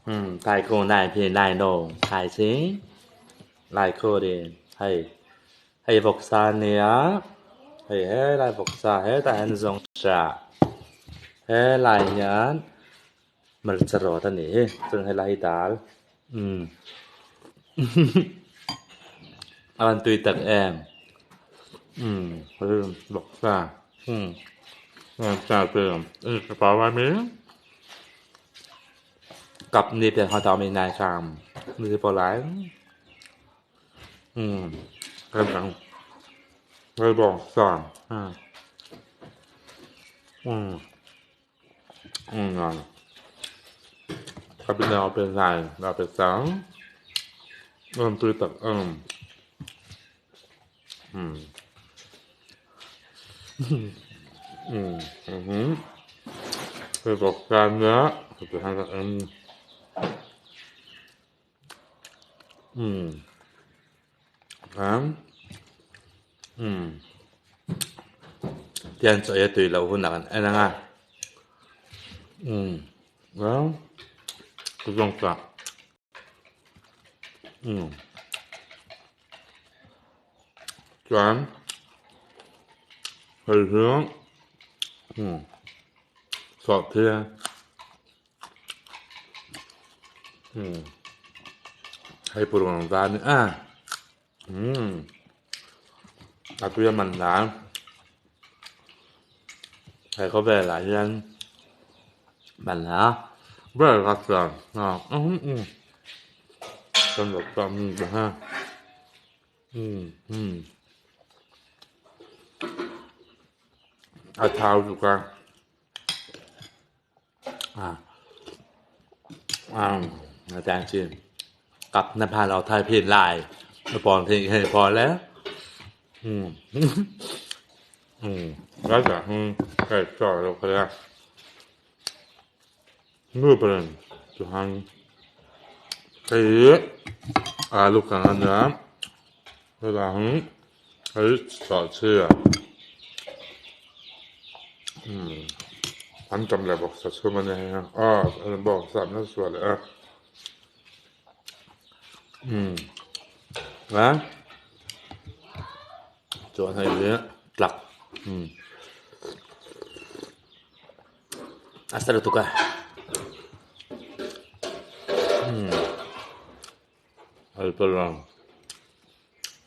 嗯，太空那片那弄开心，来可怜，hei hei vawksa ania hei helai vawksa hetah hian zawngṭah helai hian hmarcha rawt a nih hi chuan helai hi dal umm a rawn tui tak em umm vawksa umm กับนี่เป็นข้าวตอกมีนายชามมีโปรไลท์อืมกำลังเลยบอกสอนอ่าอืมอืมครับเป็นเราเป็นลายเราเป็นสองเริ่มตุยตักอืมอืมอืมอืมไปบอกกันนะไปทางกันอืมอืมครับอืมtian chaw ei a tui loh hunah kan en ang a umm ka zawng chah umm chuan hei hi umm sawhthing umm hei purun ang zan a ni a umm a tui a man hla he khawvelah hian man hla ber ka siam a kan lo chhuak hmun ta ha umm umm a thau zuk a อ่าอ่าอาจารย์ชื่อกับนภาเราไทยเพลลายปอนเพลงให้พอแล้ว อืมอืมแล้วจะอืมไก่จ่อเราก็ได้เมื่อเป็นจะหันไอ้อาลูกกันนะเวลาหึไอ้ต่อเชื่ออืมอันจำเลยบอกสัตว์ชื่อมันเนี่ยอ๋อบอกสัตว์นั่นสวยเลยอ่ะอืมนะchuan hei hi tlak umm a sa lutuk a umm hei pawh lang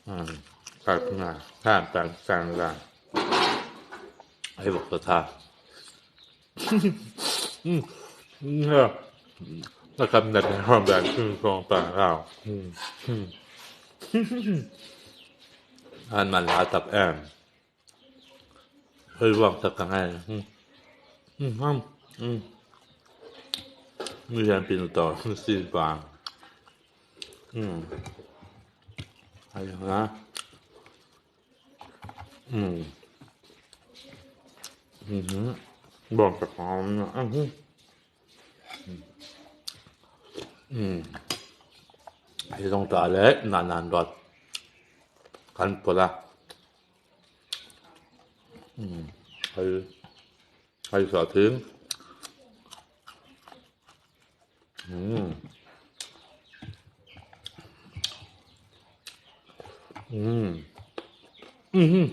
umm hei bawk ta tha umm นะครับในความแบบคือของต่างเราอืมอืมอันมันลาตับแอมเฮ้ยว่างตับกันไงอืมอืมอืมมีแรงปีนต่อสี่บางอืมอะไรนะอืมอืมบอกกับหอมนะอืมอืมไอ้ต้องต่อเลยนานๆดอดกันปวดละอืมใครใครสอถึงอืมอืมอืม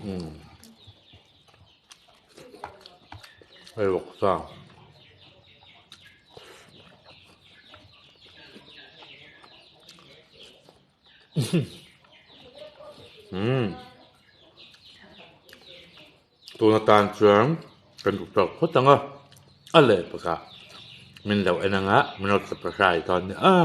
อืมไอ้บอกซะอืมtuna tan chuan kan duh tawk phawt ang a a leh pakhat min lo en ang a min lo subscribe dawn nia.